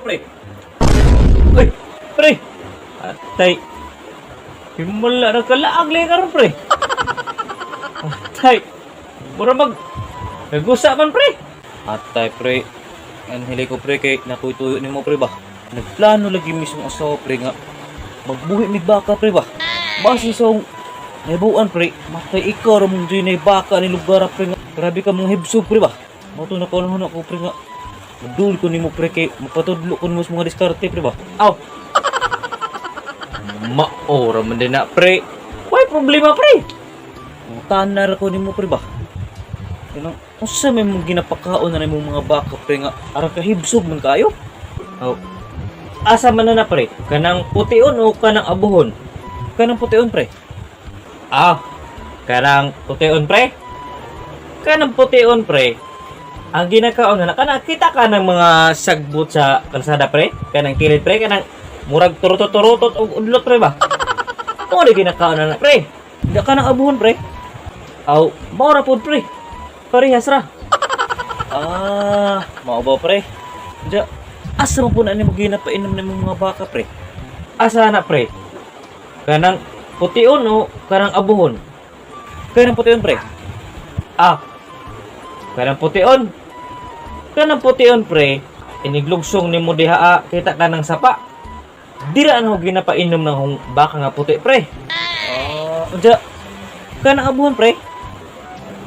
pre. Uy, pre. Atay. Himala na kalaag lagi karon, pre. Atay. Mura mag nagusa man, pre. Atay, pre. Anhili ko, pre, kay nakoy tuyo nimo, pre, ba. Nagplano lagi mismo asawa, pre, nga magbuhi mig baka, pre, ba. Base sa nahibuan, pre, matay ikaw ra mong dyan baka ni lugar, pre, nga. Grabe ka mong hibsog, pre, ba. Mao to nakaulahon ako, pre, nga madul ko nimo, pre, kay mapatudlo ko nimo sa mga diskarte, pre, ba. Aw. Maora man din na, pre. Way problema, pre. Tanar ko nimo, pre, ba. Kanang unsa may mong ginapakaon na nimong mga baka, pre, nga aron ka hibsog man kayo? Aw. Asa man na na, pre? Kanang pution o kanang abuhon? Kanang pution, pre. Ah, kanang pution, pre. Kanang pution, pre. Ang ginakaon na kana kita ka ng mga sagbot sa kalsada, pre. Kanang kilid, pre, kanang murag turutot-turutot og udlot, pre, ba. Mo na ginakaon na na, pre. Di kanang abuhon, pre. Aw, mao ra pod, pre. Parehas ra. Ah, mao ba, pre? Diya, asa man po na nimo ginapainom nimo mga baka, pre? Asa na, pre? Kanang pution o kanang abuhon? Kanang pution, pre. Ah, kanang pution. Kanang pution, pre. Iniglugsong nimo diha, ah, kita ka ng sapa. Dira na ho ginapainom ng hong baka nga puti, pre. Ah, unsa? Kanang abuhon, pre.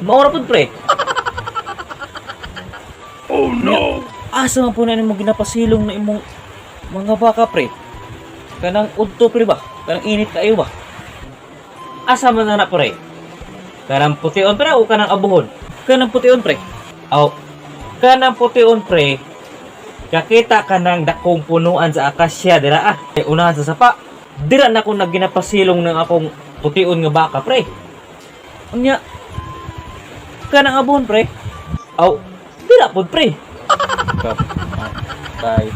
Maura pud, pre. Oh no! Asa man po na nimo ginapasilong na imong mga baka, pre? Kanang udto, pre, ba? Kanang init kayo ba? Asa man na na, pre? Kanang pution, pre, o kanang abuhon? Kanang pution, pre. Aw, kanang pution, pre. Kakita ka ng dakong punuan sa akasya dira, ah. Ay, unahan sa sapa. Dira na ko naginapasilong ng akong pution nga baka, pre. Unya, kanang abuhon, pre. Aw, dira pod, pre. Kapatay.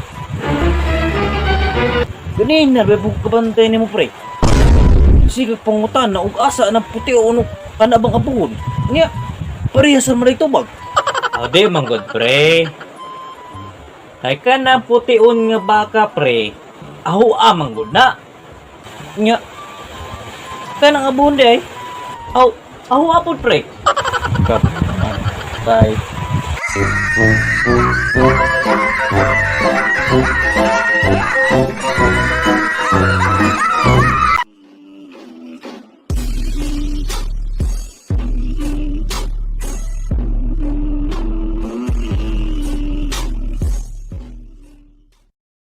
Ganina, bebo kabantay nimo, pre. Sige pangutan na og asa na puti o ano kana bang abuhon. Nya, parehas ra man tubag. O di man gud, pre. Kay kana pution nga baka, pre. Aho man gud na. Nya, kanang abuhon di ay. Aw, aho apod, pre. Kapatay.